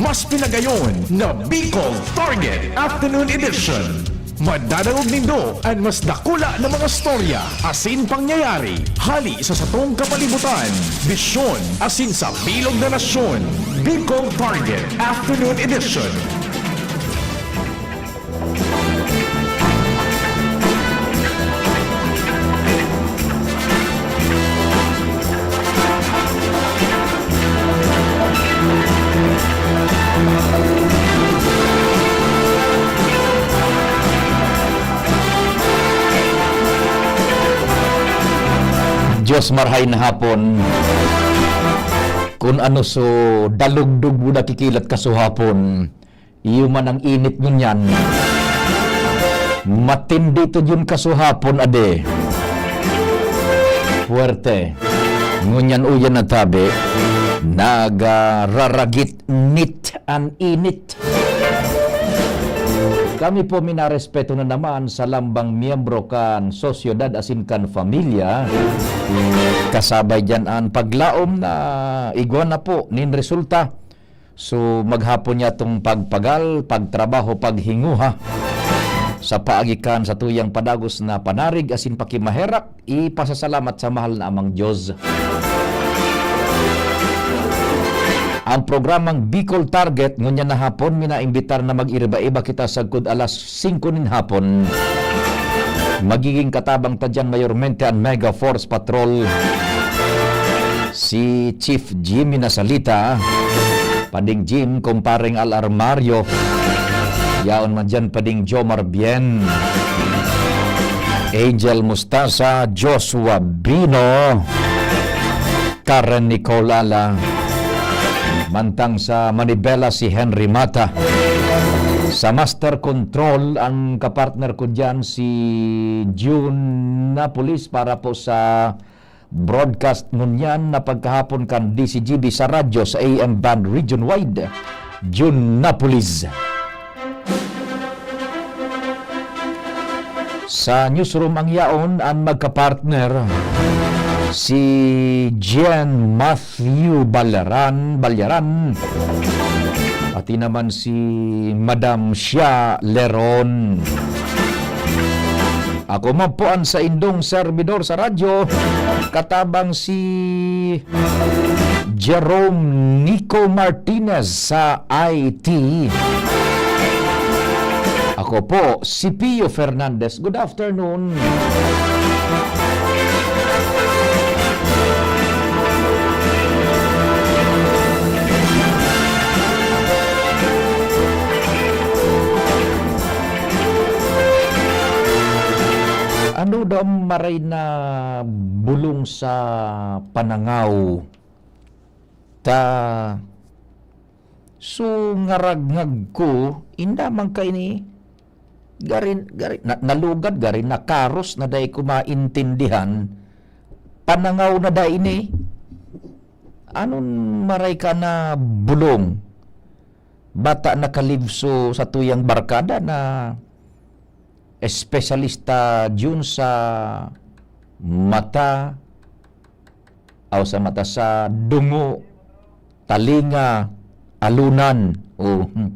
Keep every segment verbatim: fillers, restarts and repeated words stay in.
Mas pinagayon na Bicol Target Afternoon Edition. Madadangog nindo an mas dakula na mga storya asin pangyayari hali sa satong kapalibutan, bisyon asin sa bilog na nasyon. Bicol Target Afternoon Edition. Diyos marhay na hapon. Kun ano so dalugdog mo nakikilat kasuhapon, iyo man ang init ngunyan. Matindi to yun kasuhapon, ade. Puwerte. Ngunyan uyan na tabi, nagararagit nit an init. Kami po minarespeto na naman sa lambang miyembro kan sosyedad asin kan pamilya. Kasabay diyan an paglaom na igwa na po nin resulta. So, maghapon niya tong pagpagal, pagtrabaho, paghinguha sa paagi kan sa tuyang padagos na panarig asin pakimaherak, ipasasalamat sa mahal na Amang Diyos. Ang programang Bicol Target, ngunyan na hapon, minaimbitar na mag-iriba-iba kita sagkod alas singko nin hapon. Magiging katabang ta diyan mayormente an Mega Force Patrol, si Chief Jimmy Nasalita, Pading Jim, Kumpareng Al Armario, yaon man diyan, Pading Jomar Bien, Angel Mustasa, Joshua Bino, Karen Nicole Ala. Mantang sa manibela, si Henry Mata. Sa Master Control, ang kapartner ko diyan, si June Napolis, para po sa broadcast ngunyan na pagkahapon kan D Z G B sa radyo sa A M band region wide. June Napolis. Sa newsroom ang yaon, an magkapartner, si Gian Matthew Balyaran, Balyaran, pati naman si Madam Shia Leron. Ako man po an saindong serbidor sa radyo, katabang si Jerome Nico Martinez sa I T. Ako po, si Pio Fernandez. Good afternoon. Ano daw maray na bulong sa panangaw? Ta, so, ngaragngag ko, inda man kaini, gari, gari, na, nalugad, gari, nakaros na dai ko maintindihan. Panangaw na dai ini. Anon maray ka na bulong? Bata nakalibso sa tuyang barkada na espesyalista diyon sa mata, aw sa mata, sa dungo, talinga, alonan. O, hmm.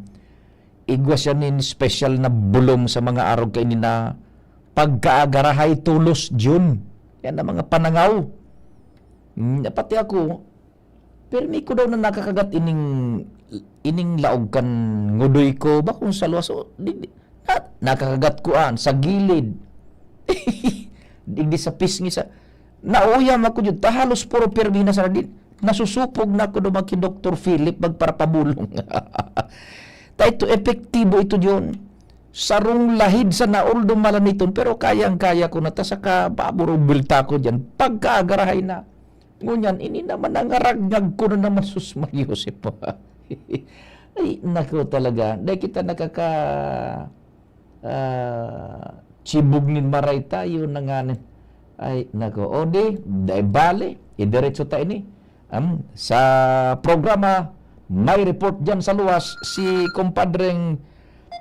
Igwa siya nin espesyal na bulong sa mga arog kaini na pagkaagarahay tolos diyon. Yan ang mga panangaw. Hmm, pati ako, pirmi ko daw na nakakagat ining, ining laog kan ngudoy ko, bakong sa luwas. So, di, di, na, nakakagat ko an, sa gilid. Digdi sa pisngi sa, nauyam ako diyan. Ta halos puro pirmi na sa di, nasusupog na ako duman ki Doktor Philip magparapabulong. Ta ito, epektibo ito diyon. Sarong lahid sa naol dumalan iton, pero kayang-kaya ko na, ta saka paburog bilta ko diyan. Pagkaagarahay na. Ngunyan, ini naman nangaragngag ko na naman, sus, Maria Joseph. Ay, nako talaga. Dai kita nakaka-, ah, chibog nin maray tayo na nga ni. Ay, nako. O di, dai bale. Idiretso ta ini. Am, sa programa, may report diyan sa luwas, si kumpadreng,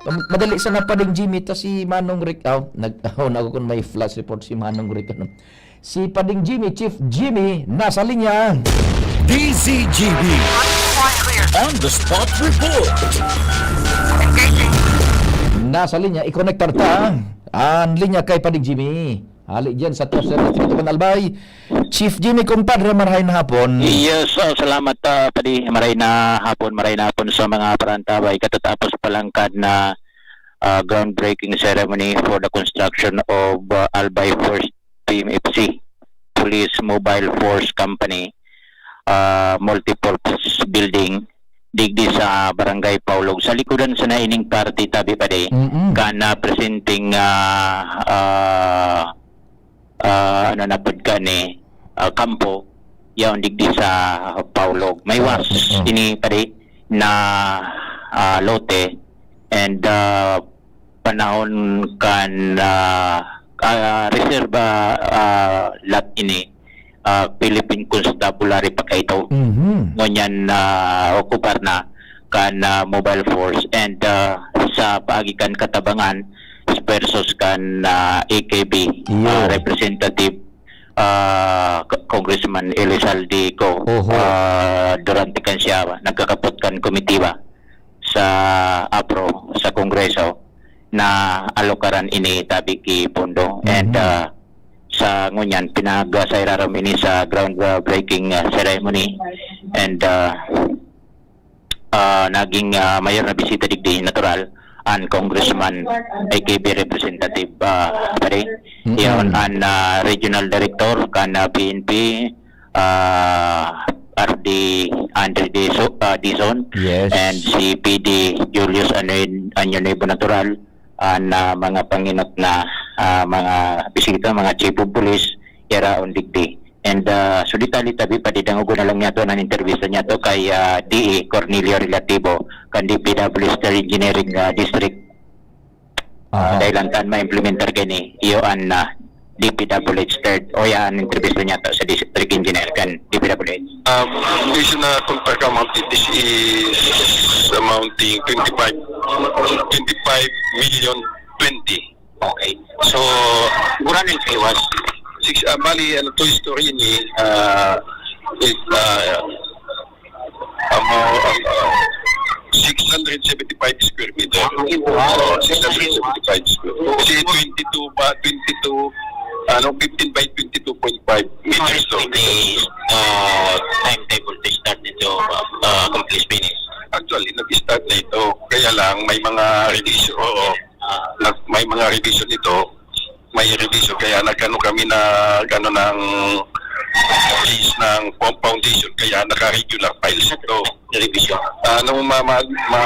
um, madali sana, Pading Jimmy, ta si Manong Rick, aw, nag-, aw, nako kun may flash report si Manong Rick, ano. Si Pading Jimmy, Chief Jimmy, nasa linya. D Z G B. On the spot report. Nasa linya, ikonektar ta an linya kay Padig Jimmy. Hali dyan sa Toser Distrito kan Albay. Chief Jimmy, kumpadre, marahay na hapon. Yes, uh, salamat uh, padi. Maray na hapon, maray na hapon sa mga parantabay. Katatapos pa lang kan na uh, groundbreaking ceremony for the construction of uh, Albay First P M F C, Police Mobile Force Company, uh, multipurpose building digdi sa Barangay Paulog. Sa likodan sa naining party, tabi pa di, Mm-mm. Kan uh, presenting uh, uh, uh, ano na pud ka ni uh, kampo, yaon digdi sa Paulog. May was Oo. Ini pare na uh, lote and uh, panahon kan uh, uh, reserva uh, lot ini uh, Philippine Constabulary pa kaito. Mhm. Ngunyan na uh, okupar na kan uh, mobile force and uh, sa paagi kan katabangan versus kan uh, A K B Iyo. uh, representative uh, Congressman Elizalde Co Oho. Uh, durante kan siya nagkakapot kan komitiba sa APRO sa Kongreso na alokaran ini tabi ki pondo and Mhm. uh, sa ngunyan pinagasairarom ini sa groundbreaking uh, ceremony and uh, uh, naging uh, mayor na bisita digdi natural an Congressman A K B representative uh, pare Mm-mm. Yaon an uh, regional director kan uh, P N P uh, R D Andre Diso, uh, Dizon Yes. and si P D Julius Anyo Nuevo natural an uh, mga panginot na uh, mga bisita, mga chief of police, yaraon digdi. And uh, so detalye tabi pa didangogon na lang niyato ang intervista niyato kay uh, D E Cornelio Relativo kan D P W Star Engineering uh, District. Uh, Aha. Dahil ang tan ma-implementar kini iyo an uh, D P W H third o yan intervista niyato sa district engineer kan D P W H. Uh, based on the contract amount, this is amounting twenty-five, twenty-five million twenty. Okay. So, mura na yung iwas. Six, uh, bali, ano, two story ini, uh, with, uh, amount, uh, six hundred seventy-five square meter. Wow. So, six hundred seventy-five square. Kasi twenty-two ba, twenty-two, ano, fifteen by twenty-two point five meters to. May uh, timetable to start nito uh, complete finish. Actually, nag-start na ito. Kaya lang, may mga revision, oo. Uh, Nag, may mga revision ito. May revision. Kaya nagkano kami na, ano, ng case ng fo- foundation. Kaya naka-regular files ito. Revision. Ano, ma, ma, ma,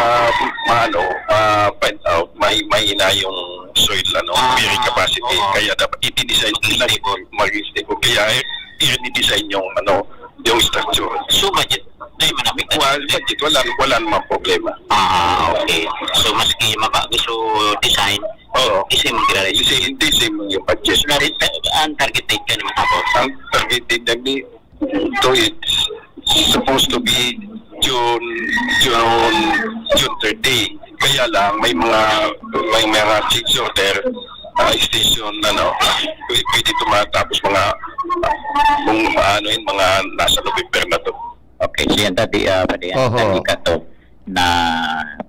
ma, ano, ma, find out, may, may ina yung soil, ano, Ah, bearing capacity. Oo. Kaya dapat i-design, Mag-stable. Mag-stable. Kaya i-redesign yung, ano, yung structure. So, budget. Tayo man ang Well, budget, wala, wala namang problema. Ah, okay. So, maski mabago so design, Oo. Isi mo kira rin. Kasi hindi same yung budget. Ang target date ka naman ako. Ang target date namin to it's supposed to be June, June, June thirty. Kaya lang, may mga, may mga change order, ah, extension, ano, pwede, pwede tumatapos mga, kung ano yun, mga nasa November na to. Okay, so yan tabi, uh, pati yan, Oho. Tabi ka to na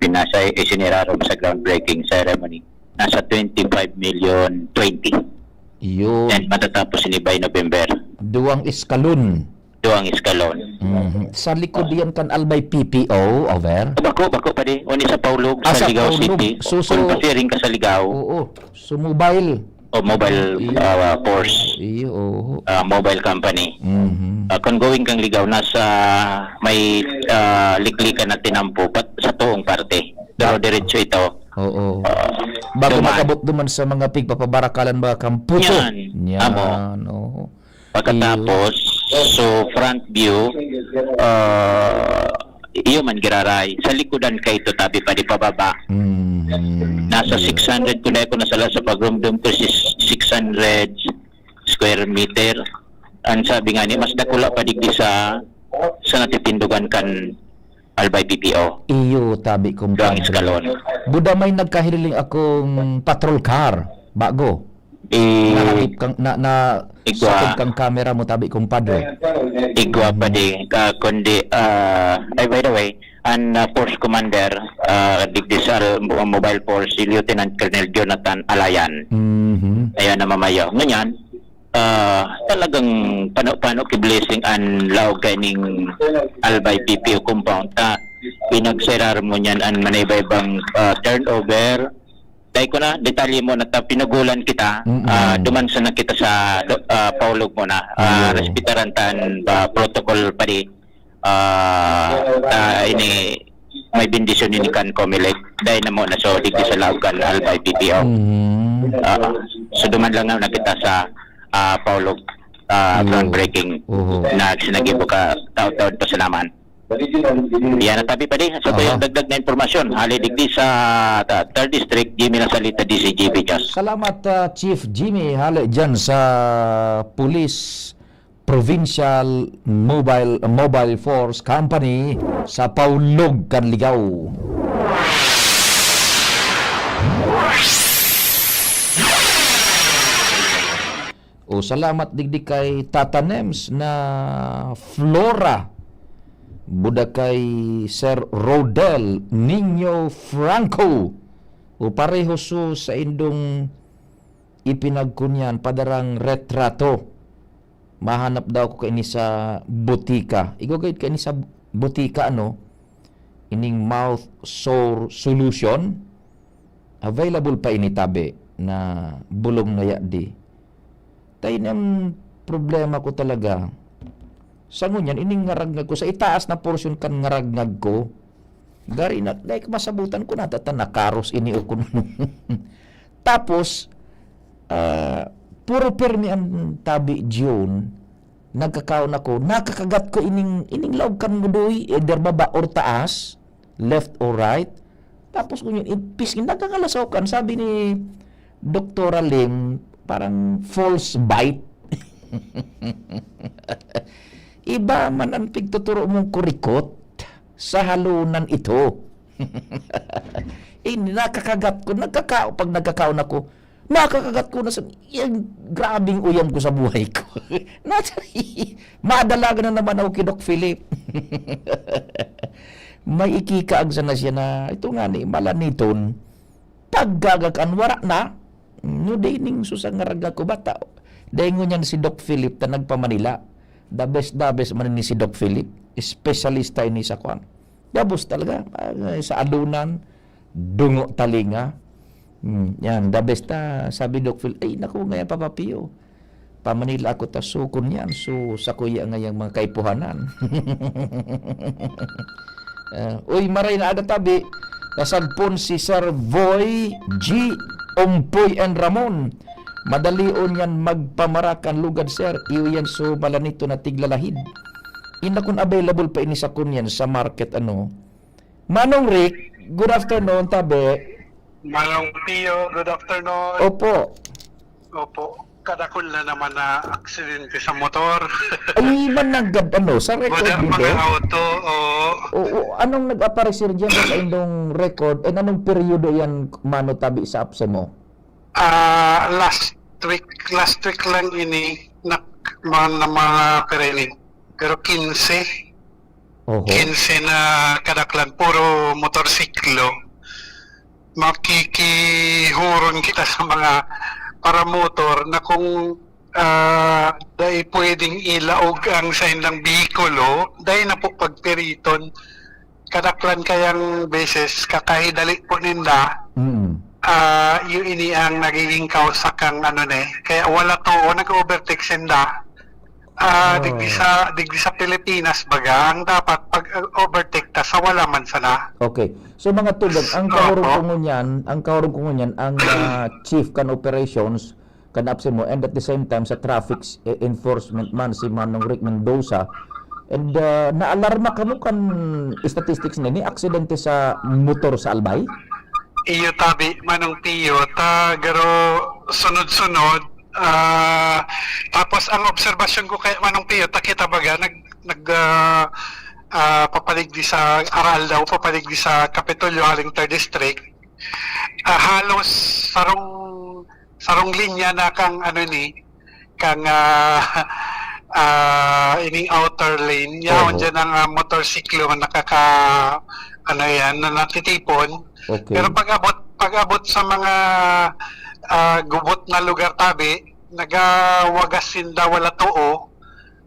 pinasa isinirarom sa groundbreaking ceremony. Nasa twenty-five million twenty. Iyo. And matatapos ini by November. Duwang eskalon. Duwang eskalon. Mhm. Sa likod yan kan Albay P P O, over? Bako, bako pa di. Oni sa Paulog, Ah, sa sa Ligao Paulog. City. So, so- Kung pasiring ka sa Ligao, Oo. So, mobile. o mobile Iyo. uh, force, Iyo, oo. uh, mobile company. Mhm. Uh, kung going kang Ligao, nasa may uh, liklikan na tinampo pat sa tuong parte. Pero diretso ito. Oo. Uh, Bago duman. Makabot duman sa mga pigpapabarakalan, mga kamputo. Yan. Yan, Amo. Oo. Pagkatapos, so front view, uh, iyo man giraray. Sa likodan ka ito, tabi pa di pababa. Mhm. Nasa six hundred, kung dahil ko nasala sa pagrumdum ko, si six hundred square meter. Ang sabi nga ni, mas dakula pa digdi sa sa natitindugan kan Albay P P O. Iyo, tabi kong Duwang padre. eskalon. Buda may nagkahililing akong patrol car. Bago. Eh, Nahagip kang, na, na, Igwa. Sakop kang kamera mo tabi, kumpadre. Igwa pa di, ah, kundi, ah, ay, by the way, an, ah, force commander, ah, digdi sa, ah, mobile force, si Lieutenant Colonel Jonathan Alayan. Mhm. Ayan, namamayo. Ngunyan, ah, talagang pano-pano ki-blessing an laog kaining Albay P P O compound. Ta, pinagserar mo niyan an manaybaybang, ah, turnover. Dai ko na detalye mo na ta, pinugulan kita. Mm-mm. Ah, duman sana kita sa, ah, paulog mo na. Ah, Iyo. Respetaran tan, ah, protocol pa di. Ah, ta ini may bendisyon ini kan Comelec. Dai na mo na so digdi sa laog kan Albay P P O. Mm. Ah, so duman lang na kita sa, ah, paulog, ah, Iyo. Groundbreaking Oho. Na sinagibo ka taon-taon pa sa naman. Yan ang tabi pa di. Sa Aha. Dagdag na impormasyon, hali digdi sa, ta-, third District, Jimmy Nasalita, D C G B News. Salamat, ah, Chief Jimmy. Hali dyan sa Police Provincial Mobile, Mobile Force Company sa Paulog, Kanligao. O, salamat digdi kay Tata Nems na Flora. Buda kay Sir Rodel Niño Franco. O, pareho so sa indong ipinagkunyan, padarang retrato. Mahanap daw ko kaini sa butika. Igwa gayud kaini sa butika, ano? Ining mouth sore solution. Available pa ini tabi na bulong na yadi. Tayo ang problema ko talaga. Sa ngunyan, ining ngaragngag ko, sa itaas na portion kan ngaragngag ko, gari na, dai ko masabutan ko na, tata nakaros ini o kun ano. Tapos, ah, puro pirmi ang tabi, June, nagkakaon ako, nakakagat ko ining, ining laog kan ngudoy, either baba or taas, left or right. Tapos kung yun, piskin, nagkakalasokan. Sabi ni Doktora Lim, parang false bite. Iba man ang pigtuturo mong kurikot sa halunan ito. Eh, nakakagat ko, nagkakao, pag nagkakaon ako, nakakagat ko na sa, yung grabing uyam ko sa buhay ko. Nasa, madalagan na naman ako kay Doc Philip. May ikikaag sana siya na, ito nga ni, malaniton, paggagakan, wara na. No, di ning susang nga raga ko, bata. Dahil ngunyan si Doc Philip ta nagpa-Manila. The best, the best man ni si Doc Philip. Espesyalista ini sa kwan. Gabos talaga. Ah, sa adunan, dungo talinga. Hmm, yan, the best ta, sabi Doc Phil, "Ay, naku, ngaya, Papa Pio. Pa-Manila ako ta sukon yan. So, sa kuya ngayang mga kaipuhanan." Ah, uy, maray na aga tabi. Nasagpon si Sir Voy G, Ompoy and Ramon. Madalion yan magpamarakan lugad, sir. Iyo yan so malanito na tiglalahid. Inda kun available pa ini sa kunyan sa market, ano. Manong Rick, good afternoon, tabi. Manong Pio, good afternoon. Opo. Opo. Kadakul na naman na aksidente sa motor. Ay, man nanggad, ano, sa record Wala dito? Mga auto, oo. Oo, anong nag-aparecer dyan sa indong record? And anong peryodo yan, Mano, tabi sa apse mo? Ah, last week, last week lang ini, nak-, mga, na mga pireni. Pero quince, Oho. Quince na kadaklan, puro motorsiklo. Makikihuron kita sa mga paramotor na kung, ah, dai pwedeng ilaog ang saindang behikulo, dai na po pagpiriton. Kadaklan kayang beses, kakahidali po ninda, Mm. ah, yun ini ang nagiging kausa kang ano na eh. Kaya wala to, nag-overtake sinda. Ah, Oh. digdi sa, digdi sa Pilipinas, baga, ang dapat pag, uh, overtake ta sa wala man sana. Okay. So, mga tugang, ang Opo. kahurong ko ngunyan, ang kahurong ko ngunyan, ang, ah, chief kan operations, kan apse mo, and at the same time, sa traffic s-, e-, enforcement man, si Manong Rick Mendoza, and, ah, naalarma kamo kan statistics na ni aksidente sa motor sa Albay? Iyo tabi, Manong Pio, ta garo sunod-sunod, ah, tapos ang obserbasyon ko kay Manong Pio, ta kita baga, nag-, nag-, ah, ah, papaligdi sa Aral daw, papaligdi sa Kapitolyo, haling third District. Ah, halos sarong, sarong linya na kang, ano ni, kang, ah, ah, ining outer lane. Yaon Oho. Dyan ang, ah, motorsiklo na nakaka-, ano yan, na natitipon. Okay. Pero pag-abot, pag-abot sa mga, ah, gubot na lugar tabi, nagawagas sinda wala too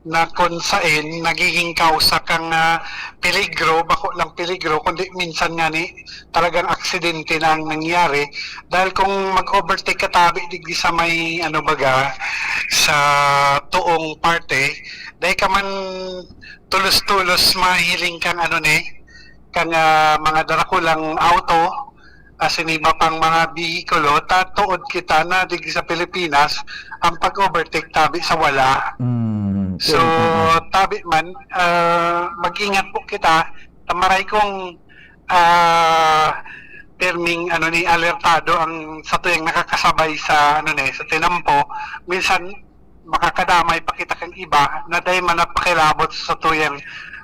na kung saen nagiging kausa kang, ah, peligro, bako lang peligro, kundi minsan ngani talagang aksidente na ang nangyari. Dahil kung mag-overtake ka tabi digdi sa may, ano baga, sa tuong parte, dai ka man tulos-tulos mahiling kang ano ni, kang, ah, mga darakulang auto, asin iba pang mga behikulo, ta tuod kita na digdi sa Pilipinas, ang pag-overtake tabi sa wala. Mm, So, okay, mm. tabi man, ah, mag-ingat po kita. Tamaray kung, ah, pirming, ano ni, alertado ang satuyang nakakasabay sa, ano ni, sa tinampo. Minsan, makakadamay pa kita kan iba na dai man napakilabot sa satuyang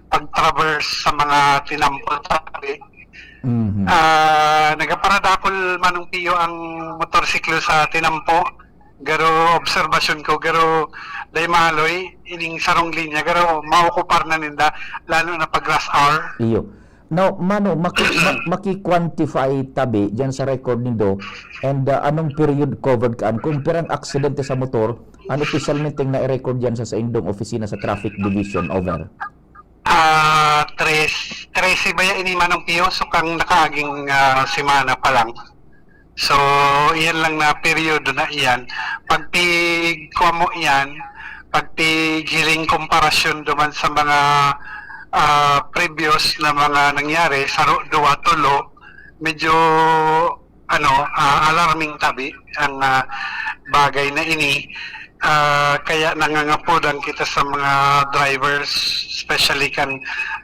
pag-traverse sa mga tinampo tabi. Mhm. Ah, nagaparadakol, Manong Pio, ang motorsiklo sa tinampo. Garo obserbasyon ko, garo dai maaloy ining sarong linya, garo maokupar na ninda, lalo na pag rush hour. Iyo. Now, Mano, maki-, ma-, maki-quantify tabi diyan sa record nindo, and, ah, anong period covered kaan? Kung pirang aksidente sa motor, ano espesyalmente ang na-record diyan sa saindong opisina sa Traffic Division? Over. Ah, tres-, trese baya ini, Manong Pio, so kang nakaaging, ah, semana pa lang. So, iyan lang na peryodo na iyan. Pagpigkuha mo iyan, pagpighiling komparasyon duman sa mga, ah, previous na mga nangyari, saro, duwa, tolo, medyo, ano, ah, alarming tabi ang, ah, bagay na ini. Ah, kaya nangangapodan kita sa mga drivers, especially kan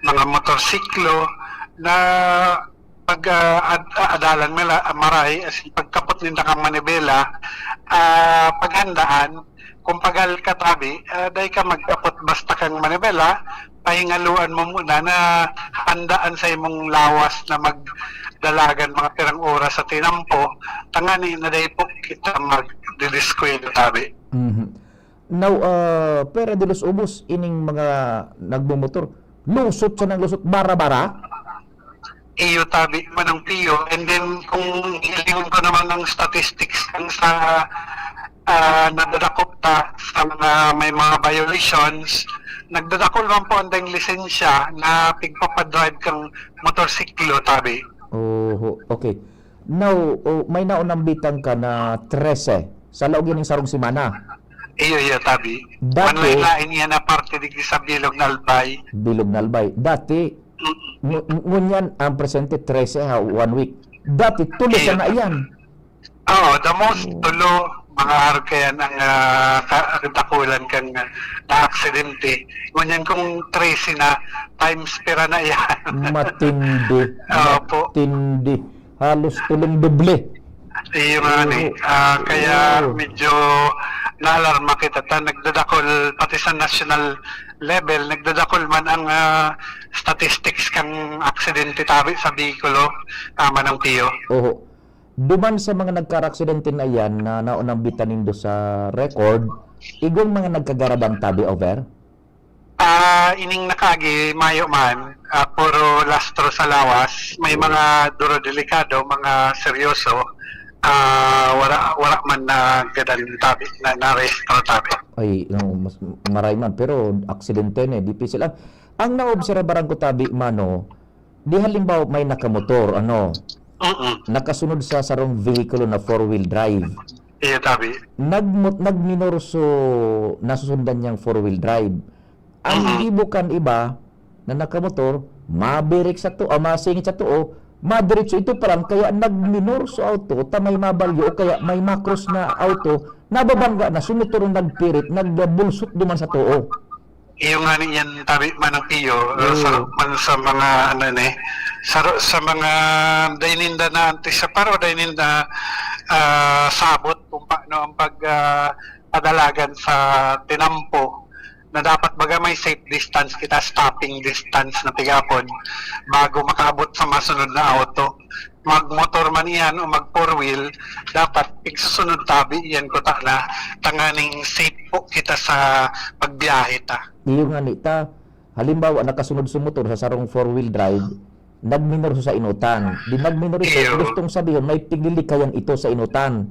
mga motorsiklo, na pag, ah, ad-, ah, adalan mala-, maray, as in, pagkapot ninda kan manibela, ah, paghandaan, kung pagal ka tabi, ah, dai ka magkapot basta kan manibela, pahingaluan mo muna na handaan sa imong lawas na magdalagan mga pirang oras sa tinampo, tangani na dai po kita magdidiskwelo tabi. Mhm. Now, ah, pwera de los ubos ining mga nagmomotor, lusot siya ng lusot, bara-bara? Iyo tabi, Manong Pio. And then, kung hilingon ko naman ang statistics kan sa, ah, nadadakop ta sa mga may mga violations, nagdadakol man po ang dayong lisensya na pigpapadrive kang motorsiklo tabi. Oho, okay. Now, oh, may naunambitan ka na trese sa laog ining sarong semana. Iyo, iyo, tabi. Dati Manlain-lain iyan na parte digdi sa Bilog na Albay. Bilog na Albay. Dati, Mm. ngu-, ngu-, ngunyan ang presente, trese ha, one week. Dati, tulo Iyo. sana iyan. Oo, the most Oo. tulo, mga arog kayan ang, ah, ka-, ang dakulan kan, ah, na aksidente. Ngunyan kung trese na, times pira na iyan. Matindi. Opo. Matindi. Halos tulong doble. Iyo nga ni. Oo. Ah, kaya Oo. medyo naalarma kita ta nagdadakol, pati sa national level, nagdadakol man ang, ah, statistics kan aksidente tabi sa behikulo, ah, Manong Pio. Oho. Duman sa mga nagkaraksidente na iyan na naunambitan nindo sa record, igwang mga nagkagaradan tabi, over? Ah, ining nakaagi, mayo man, ah, puro lastro sa lawas. May mga duro delikado, mga seryoso, ah, wara, wara man na gadan tabi, na, na-rehistro tabi. Ay, no, mas, maray man, pero aksidente na eh, dipisil. Ang, ang naobserbaran ko tabi, Mano, di halimbawa may nakamotor, ano, Mm-mm. nakasunod sa sarong vehikulo na four-wheel drive. Iyo, tabi. Nagmo-, nagminor so nasusundan niyang four-wheel drive. Ang Mm-mm. gibo kan iba na nakamotor, mabirik sa to, ah, masingit sa too, madiretso ito pa lang, kaya nagminor so auto, ta may mabalyo o kaya may makros na auto, nababangga na, so motor ang nagpirit, nagbulsot duman sa too. Iyo nga ni yan, tabi, Manong Pio, uh, Oo. saro man sa mga, ano ni, saro sa mga dai ninda na antisipar o dai ninda, ah, sabot kung paano ang pag, ah, padalagan sa tinampo na dapat baga may safe distance kita, stopping distance na pigapon, bago makaabot sa masunod na auto. Magmotor man iyan o mag four wheel, dapat igsusunod tabi iyan kuta na tanganing safe po kita sa pagbiyahe ta. Iyo nga ni ta, halimbawa, nakasunod sa motor sa sarong four wheel drive, nagminor sa inutan. Di nagminor ito, Iyo. gustong sabihon, may piglilikayan ito sa inutan.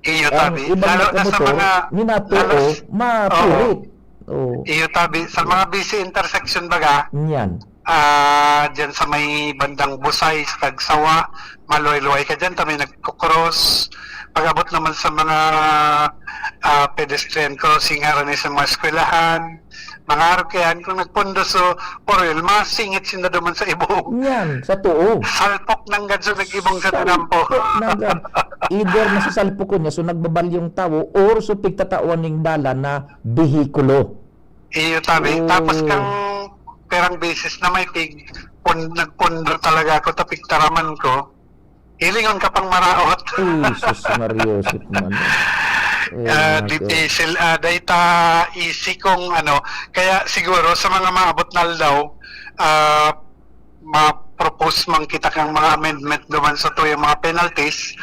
Iyo, Ang tabi. ibang Lalo na sa nakamotor, mga, minatuo, lalo s-, mapilit. Oo. Oo. Iyo, tabi. Sa mga busy intersection baga, Yan. ah, dyan sa may bandang Busay, sa Tagsawa, maluway-luway ka dyan, ta may nagko-cross. Pag-abot naman sa mga, ah, pedestrian crossing, harani sa mga eskwelahan, mga arog kayan, kung nagpundo so, poril, masingit sinda duman sa ibong. Yan, sa tuo. Salpok nanggad so nag-ibong sa tinampo. Salpok nanggad. Either nasa salpok ko niya, so nagbabalyong tawo, or so pigtatawan ning dalan na behikulo. Iyo, tabi. Oo. Tapos kang perang beses na may pig-, pun-, nagpundo talaga ako, ta pigtaraman ko. Hilingon ka pang maraot. Jesus Maria Joseph man. Eh, Ah, nako. Difícil, ah, dahil ta easy kung ano. Kaya siguro sa mga maabot na aldaw, ah, ma-propose man kita kang mga amendment duman sa tuyang mga penalties,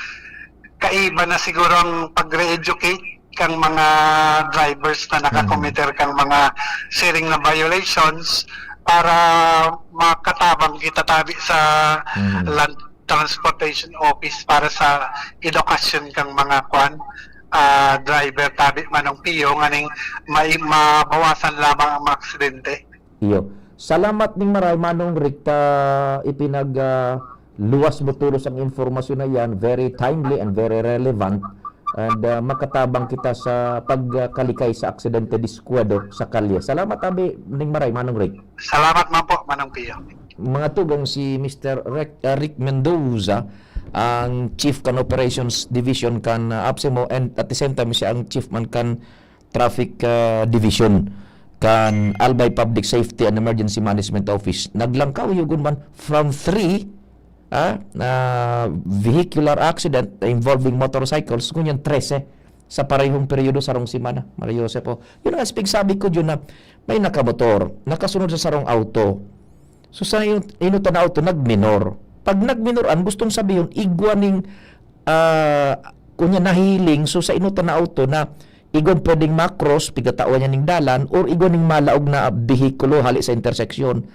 kaiba na siguro ang pag-re-educate kang mga drivers na nakakomiter Mm. kang mga siring na violations para makatabang kita tabi sa Mm. Land Transportation Office para sa edukasyon kang mga kwan, ah, driver tabi, Manong Pio, nganing mai-, mabawasan lamang ang mga aksidente. Iyo. Salamat ning maray, Manong Rick, ta ipinag, ah, luwas mo tolos ang impormasyon na yan. Very timely and very relevant. And, ah, makatabang kita sa pagkalikay sa aksidente, diskuwado sa kalye. Salamat, abi, ning maray, Manong Rick. Salamat man po, Manong Pio. Mga tugang, si Mister Rick, ah, Rick Mendoza, ang Chief kan Operations Division kan, ah, APSEMO, and at the same time, siya ang Chief man kan Traffic, ah, Division kan Albay Public Safety and Emergency Management Office. Naglangkaw, yugon man, from three, ah, na vehicular accident involving motorcycles, ngunyan trese sa parehong peryodo, sarong semana, Maria Joseph. Oh. Yun ang aspect, sabi ko, Jun, na may nakamotor, nakasunod sa sarong auto. So, sa ino-, inutan na auto, nagminor. Pag nagminor, ang gustong sabihon, igwa ning, ah, kunya nahiling, so, sa inutan na auto na igwa pwedeng ma-cross, pigtatawan niya ning dalan, or igwa ning malaog na behikulo hali sa interseksyon.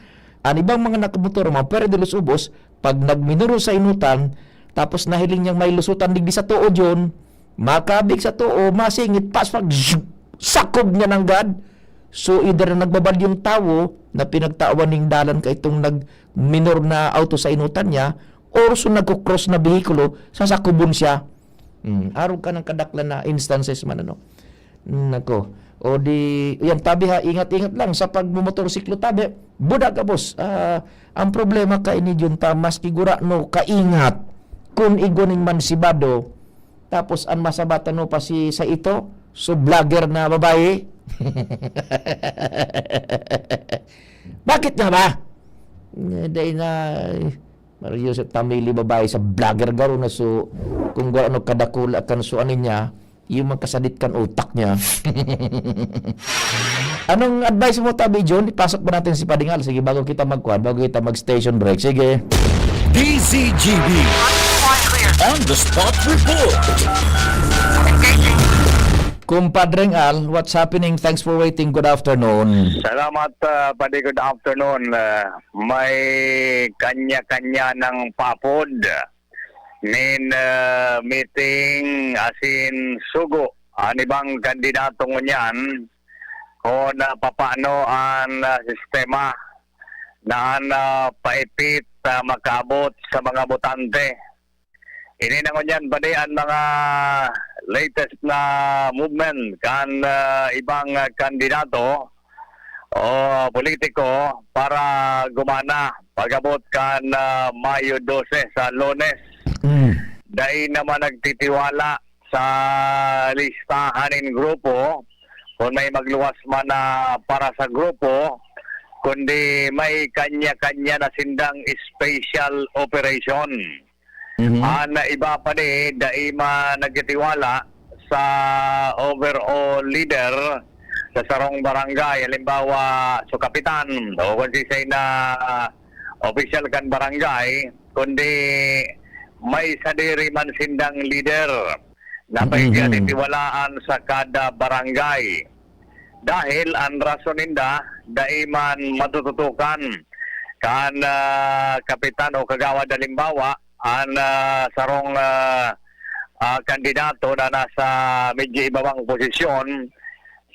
Ang ibang mga nakamotor, mga pwede los ubos, pag nagminor sa inutan, tapos nahiling niyang may lusutan digdi sa tuod yun, makabig sa tuo, masingit, pas pag zzz, sakob niya nanggad. So, either na nagbabalyong tawo na pinagtawan ning dalan kaitong nagminor na auto sa inutan niya, or so nagko-cross na behikulo, sasakubon siya. Hmm, arog ka ng kadaklan na instances man, ano. Nako. O di, yan, tabi ha, ingat-ingat lang sa pagmumotorsiklo, tabi. Buda ka, boss. Ah, ang problema ka ini, Junta, maski gurano, kaingat. Kun igwa ning mansibado, tapos an masabatan mo pa si sa ito, so vlogger na babae. Bakit nga ba? Eh, dahil na, eh, Mario sa tamili babae sa vlogger garo na so, kung gwa ano kadakula kan so ano niya, yung magkasadit kan utak niya. Anong advice mo, Tabi John? Ipasok ba natin si Padingal? Sige, bago kita magkuhan, bago kita mag-station break. Sige. D Z G B. On the spot report. Kumpadreng Al, what's happening? Thanks for waiting. Good afternoon. Salamat, ah, Padi. Good afternoon. Ah, may kanya-kanya ng papod nin, ah, meeting asin sugo an ibang kandidato ngunyan kung, ah, papaano an, ah, sistema na an, ah, paipit, ah, makaabot sa mga botante. Ini na ngunyan, Padi, an mga latest na movement kan, ah, ibang, ah, kandidato o politiko para gumana pag-abot kan, ah, Mayo dose sa Lunes. Mm. Dai naman nagtitiwala sa listahan nin grupo kun may magluwas man na para sa grupo, kundi may kanya-kanya na sindang special operation. Mhm. An iba pa ni dai man nagtitiwala sa overall leader sa sarong barangay, halimbawa, sa kapitan, o kung siisay na opisyal kan barangay, kundi may sadiri man sindang lider na Mhm. pagkakatiwalaan sa kada barangay. Dahil ang rason ninda, dai man matututukan kan, ah, kapitan o kagawad, halimbawa, ang, ah, sarong, ah, ah, kandidato na nasa medyo ibabang posisyon,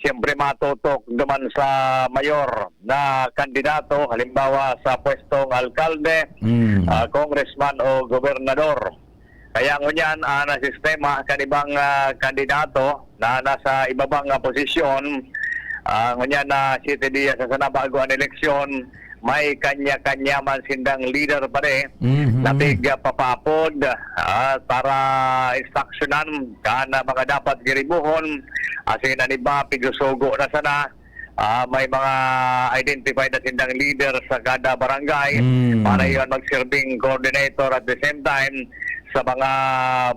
siyempre matutok duman sa mayor na kandidato, halimbawa sa pwestong alkalde, Mm. ah, congressman o gobernador. Kaya ngunyan, ah, na sistema kan ibang, ah, kandidato na nasa ibabang, ah, posisyon, ah, ngunyan na siyete dias na sana bago ang eleksyon, may kanya-kanya man sindang leader pa rin Mhm. na pig, ah, papaapod, ah, para instruksyonan kan, ah, mga dapat giribuhon, asin an iba, pigsusugo na sana. Ah, may mga identified na sindang leader sa kada barangay Mm. para iyon magsirbing coordinator at the same time sa mga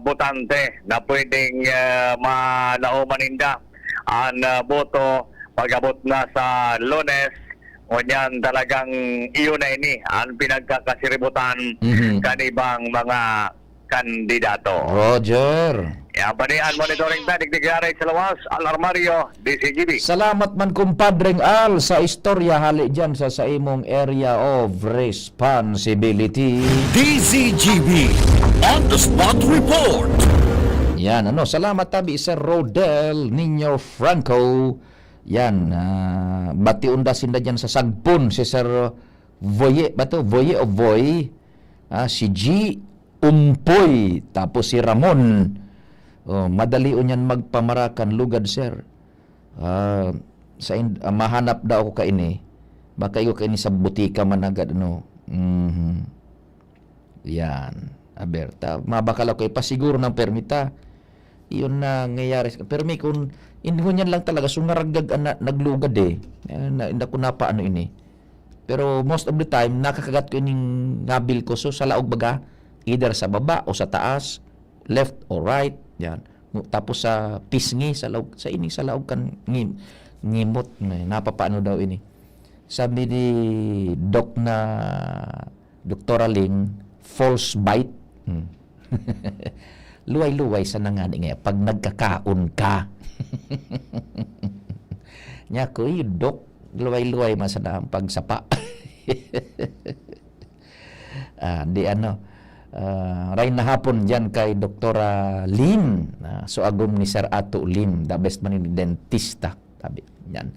botante na pwedeng, ah, malauman ninda an, ah, boto pag-abot na sa Lunes. Ngunyan talagang iyon na ini ang pinagkakasiributan Mhm. kan ibang mga kandidato. Roger. Yan pa ni ang monitoring ta, digdigari sa lawas, Al Armario, D Z G B. Salamat man, kumpadreng Al, sa istorya hali dyan sa, sa imong area of responsibility. D Z G B on the spot report. Yan, ano, salamat tabi, Sir Rodel Nino Franco. Yan, ah, bation da sinda dyan sa Sagpon, si Sir Voye, ba to? Voye o Voy? Ah, si G Umpoy, tapos si Ramon. Oh, madali o niyan magpamarakan lugad, sir. Ah, sa in-, ah, mahanap daw ako kaini. Baka iyo kaini sa butika man agad, ano. Mhm. Yan. Aber, ta, mabakal ako ipasiguro ng permita. Iyon na nangyayari. Pero may kun, in, ngunyan lang talaga, so ngaragag na, naglugad eh. Eh, na, na, kung napaano ini. Pero most of the time, nakakagat ko ining ngabil ko. So, sa laog baga, either sa baba o sa taas, left or right, yan. Tapos sa pisngi, sa laog, sa ini, sa laog kan ngim-, ngimot, may napapaano daw ini. Sabi ni Doc na, Doktora Ling, false bite. Hmm. Luway-luway sa nangani nga pag nagkakaon ka. Nya ko, "Iyo, Dok, luway-luway man sana ang pagsapa." Ah, di ano, ah, ray na hapon diyan kay Doktora Lim, ah, so agom ni Sir Ato Lim, the best man ni dentista, sabi. Yan.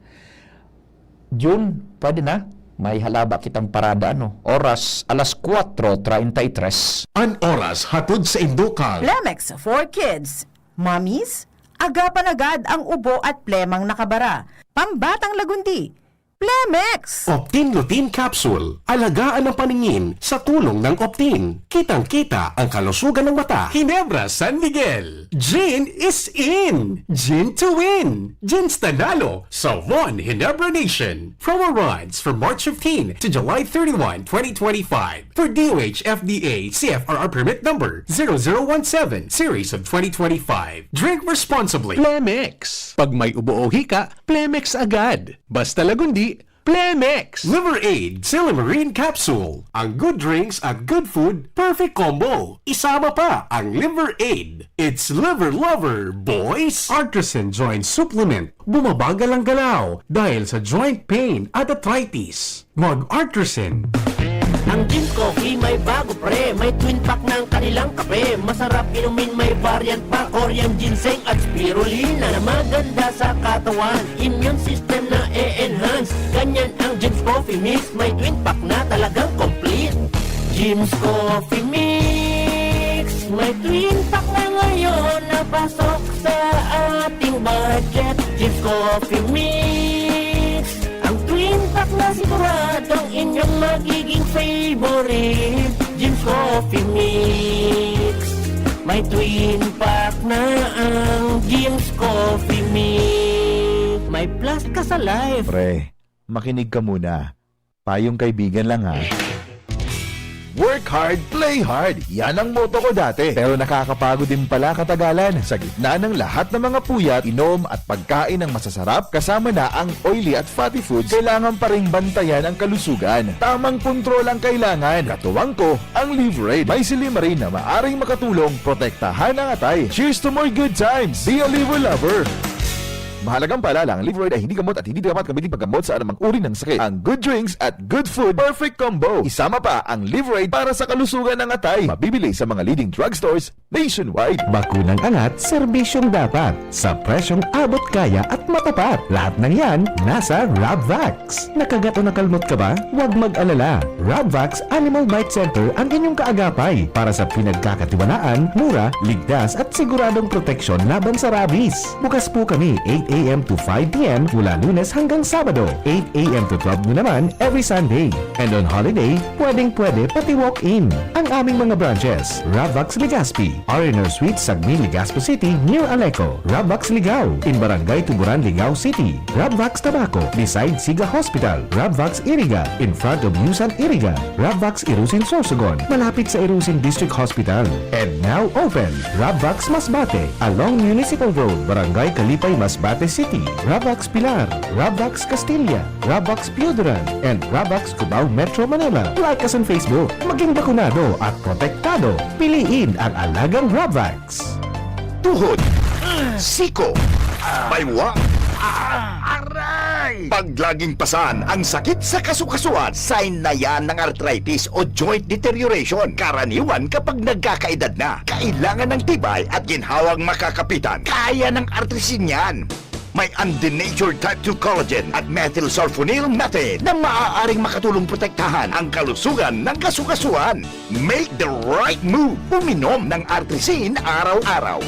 Jun, pwede na. May halaba kitang parada, ano? Oras, alas kuwatro treinta y tres. An oras hatod sa Indukal. Plemex for Kids. Mommies, agapan agad ang ubo at plemang nakabara. Pambatang lagundi. Plemex! Optin Lutein Capsule. Alagaan ang paningin sa tulong ng Optin. Kitang-kita ang kalusugan ng mata. Ginebra San Miguel. Gin is in! Gin to win! Gin Stanalo sa One Ginebra Nation. Promo runs from March fifteen to July thirty-one, twenty twenty-five. For D O H F D A C F R R permit number zero zero one seven, series of twenty twenty-five. Drink responsibly. Plemex. Pag may ubo o hika, Plemex agad. Basta lagundi, Plemex! Liver Aid Silymarin Capsule. Ang good drinks at good food, perfect combo. Isama pa ang Liver Aid. It's Liver Lover, boys! Artisan Joint Supplement. Bumabagal ang galaw dahil sa joint pain at arthritis. Mag-Artisan. Ang Jim's Coffee may bago, pre. May twin pack ng kanilang kape. Masarap inumin, may variant pa. Korean ginseng at spirulina na maganda sa katawan. Immune system na e-enhance. Ganyan ang Jim's Coffee Mix. May twin pack na talagang complete. Jim's Coffee Mix. May twin pack na ngayon na pasok sa ating budget. Jim's Coffee Mix. Ang twin pack na siguradong inyong magiging favorite. Jim's Coffee Mix. May twin pack na ang Jim's Coffee Mix. May plus ka sa life. Pre, makinig ka muna. Payong kaibigan lang, ha. Work hard, play hard. Yan ang motto ko dati. Pero nakakapagod din pala katagalan. Sa gitna ng lahat ng mga puyat, inom at pagkain ng masasarap, kasama na ang oily at fatty foods, kailangan pa ring bantayan ang kalusugan. Tamang kontrol ang kailangan. Katuwang ko, ang Livraid. May silymarin na maaring makatulong protektahan ang atay. Cheers to more good times! Be a liver lover! Mahalagang paalala, ang Livraid ay hindi gamot at hindi dapat gamitin paggamot sa anumang uri ng sakit. Ang good drinks at good food, perfect combo. Isama pa ang Livraid para sa kalusugan ng atay. Mabibili sa mga leading drugstores nationwide. Bakunang angat, serbisyong dapat, sa presyong abot kaya at matapat. Lahat ng yan, nasa Rabvax. Nakagat o nakalmot ka ba? Huwag mag-alala. Rabvax Animal Bite Center ang inyong kaagapay para sa pinagkakatiwalaan, mura, ligtas at siguradong proteksyon laban sa rabies. Bukas po kami eight a m to five p m mula Lunes hanggang Sabado, eight a m to twelve noon naman every Sunday. And on holiday, pwedeng-pwede pati walk-in. Ang aming mga branches, Rabvax Legazpi, R and R Suite, Sagmin, Legazpi City, near Aleco, Rabvax Ligao, in Barangay Tuburan, Ligao City, Rabvax Tabaco, beside Siga Hospital, Rabvax Iriga, in front of Yusan Iriga, Rabvax Irusin Sorsogon, malapit sa Irusin District Hospital. And now open, Rabvax Masbate, along Municipal Road, Barangay Kalipay, Masbate City, Rabvax Pilar, Rabvax Castilla, Rabvax Pioduran, and Rabvax Cubao, Metro Manila. Like us on Facebook. Maging bakunado at protektado. Piliin ang alagang Rabvax. Tuhod, siko, baywa, aray! Pag laging pasan ang sakit sa kasukasuan, sign na yan ng arthritis o joint deterioration. Karaniwan kapag nagkakaedad na, kailangan ng tibay at ginhawang makakapitan. Kaya ng Artrisin yan. May undenatured type two collagen at methylsulfonyl methane na maaaring makatulong protektahan ang kalusugan ng kasukasuan. Make the right move. Uminom ng Artrisin araw-araw.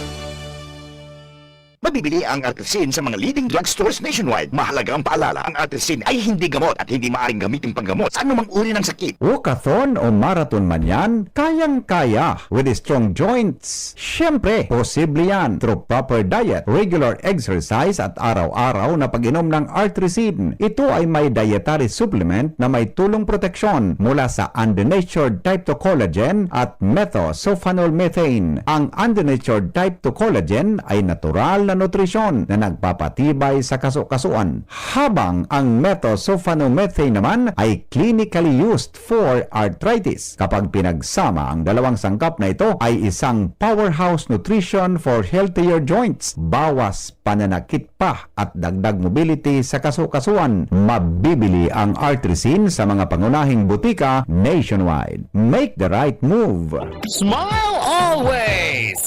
Mabibili ang Artrisin sa mga leading drugstores nationwide. Mahalaga ang paalala, ang Artrisin ay hindi gamot at hindi maaaring gamitin panggamot sa anumang uri ng sakit. Walkathon o marathon man yan, kayang-kaya with strong joints. Siyempre, posible yan through proper diet, regular exercise at araw-araw na pag-inom ng Artrisin. Ito ay may dietary supplement na may tulong proteksyon mula sa undenatured type two collagen at methylsulfonyl methane. Ang undenatured type two collagen ay natural na nutrisyon na nagpapatibay sa kasukasuan, habang ang methylsulfonyl methane naman ay clinically used for arthritis. Kapag pinagsama, ang dalawang sangkap na ito ay isang powerhouse nutrition for healthier joints. Bawas pananakit pa at dagdag mobility sa kasukasuan. Mabibili ang Artrisin sa mga pangunahing butika nationwide. Make the right move. Smile always!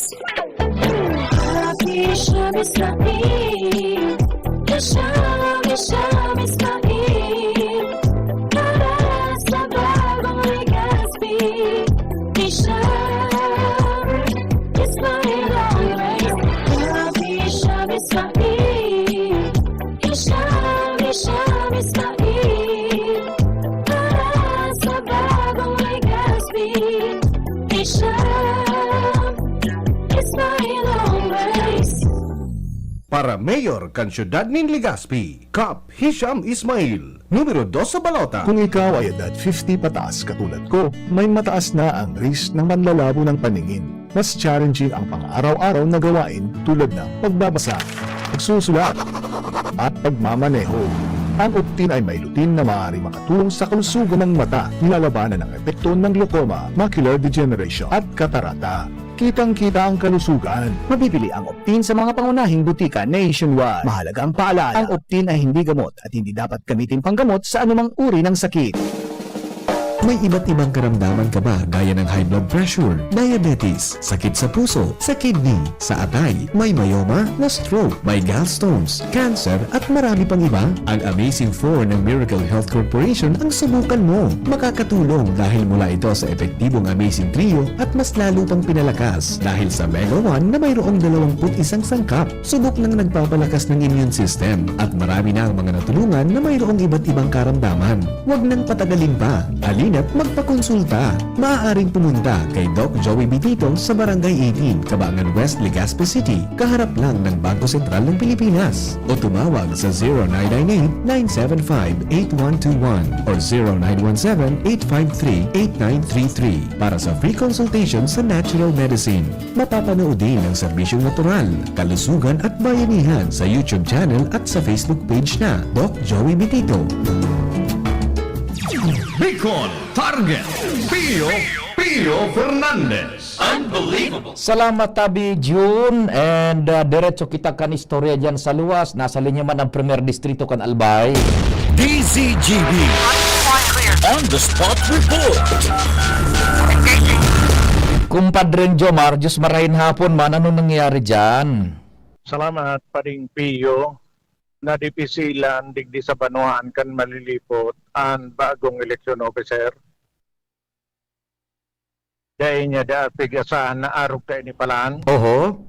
Happy Shami Sami. Shami, Shami Sami. Para sa bagong Legazpi. Hisham Ismail always. Happy Shami Sami. Hisham, Hisham Ismail. Para sa bagong Legazpi. Hisham Ismail always. Para mayor kan siyudad nin Legazpi, Kap Hisham Ismail, numero dos sa balota. Kung ikaw ay edad fifty pataas katulad ko, may mataas na ang risk ng manlalabo ng paningin. Mas challenging ang pang-araw-araw na gawain tulad ng pagbabasa, pagsusulat, at pagmamaneho. Ang Optin ay may lutein na maaaring makatulong sa kalusugan ng mata, nilalabanan ang epekto ng glaucoma, macular degeneration, at katarata. Kitang-kita ang kalusugan. Mabibili ang Optin sa mga pangunahing butika nationwide. Mahalaga ang paalala, ang Optin ay hindi gamot at hindi dapat gamitin panggamot sa anumang uri ng sakit. May iba't ibang karamdaman ka ba, gaya ng high blood pressure, diabetes, sakit sa puso, sa kidney, sa atay, may myoma, na-stroke, may gallstones, cancer, at marami pang iba? Ang Amazing four ng Miracle Health Corporation ang subukan mo. Makakatulong dahil mula ito sa epektibong Amazing Trio at mas lalo pang pinalakas dahil sa Mega one na mayroong dalawampu't isang sangkap. Subok nang nagpapalakas ng immune system at marami na ang mga natulungan na mayroong iba't ibang karamdaman. Huwag nang patagalin pa. Alin At magpakonsulta. Maaaring pumunta kay Doc Joey Bitito sa Barangay eighteen, Cabangan West, Legazpi City, kaharap lang ng Bangko Sentral ng Pilipinas. O tumawag sa zero nine nine eight, nine seven five, eight one two one o zero nine one seven, eight five three, eight nine three three para sa free consultation sa natural medicine. Mapapanood din ang serbisyong natural, kalusugan at bayanihan sa YouTube channel at sa Facebook page na Doc Joey Bitito. Bicol Target, Pio, Pio Fernandez. Unbelievable. Salamat, Tabi Jun. And uh, diretso kita kan istorya dyan sa luwas. Nasa linya man ang Premier Distrito kan Albay. D Z G B. On the spot report. Kumpadreng Jomar, Diyos marahin hapon man. Anong nangyayari dyan? Salamat, Paring Pio. Nadipisilan digdi sa banwaan kan malilipot an bagong election officer. Dai niya da pig-asahan na arog kaini palan. Oho.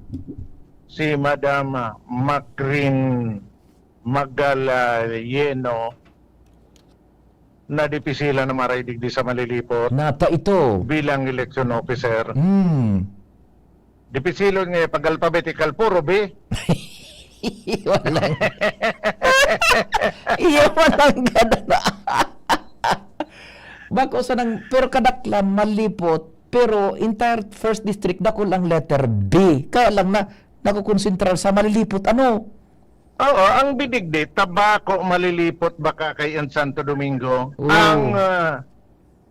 Si Madam Macrin Magdaleno nadipisilan na maray digdi sa malilipot Nata ito. bilang election officer. Hmm. Dipisilon nga pag-alphabetical, puro B. Walang... Iyo, walang ganun. Bako sa nang... Pero kadaklan, malipot. Pero entire first district, dakul ang letter B. Kaya lang na, nakukonsentrar sa malilipot. Ano? Oo, ang bidigdi, tabako malilipot baka kay an Santo Domingo. Oo. Ang ah,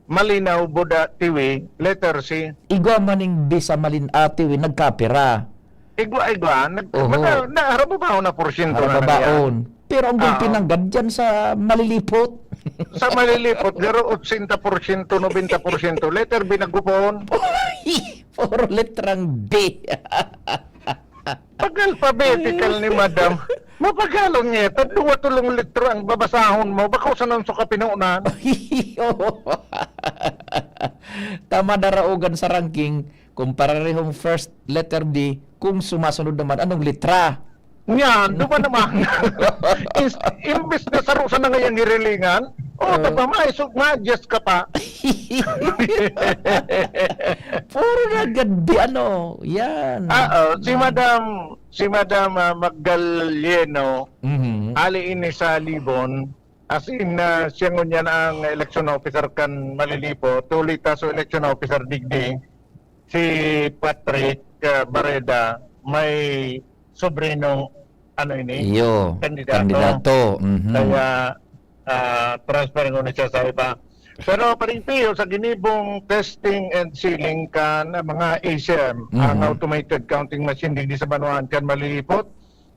malinaw, buda, tiwi, letter C. Igwa maning B sa malin atiwi, nagkapira. Igwa-igwa, nag, Oho. mata, na, harababaon na porsyento na Harababaon. Pero ang Oo. pinanggad dyan sa malilipot. Sa malilipot, garo ochenta porsyento, nobenta porsyento, letter B nagupon. Puro letrang B. Pag-alphabetical ni Madam, mapagalon niya, ta duwa tulong litro ang babasahon mo, bako sa nang suka pinunan. Tama, daraugan sa ranking, kung pararehong first letter B, kung sumasunod naman, anong litra? Yan, duman naman. Is, imbis na saro sa nangayang hirilingan, o, Oo. tapamay, so, ma-adjust ka pa. Puro na gad B, ano, yan. Ah, oh, si Madam, si Madam ah, Magdaleno, Mhm. ali ini sa Libon, as in, ah, siya ngunyan ang election officer kan Malilipo, tulita so election officer digdi, si Patrick ah, Barreda, may sobrinong, ano ini? Iyo, Kandidato. kandidato. Mhm. Kaya ah, transfer ko na siya sa iba. Pero Paring Pio, sa ginibong testing and sealing kan mga A C M, Mhm. ang automated counting machine digdi sa banwaan kan Malilipot,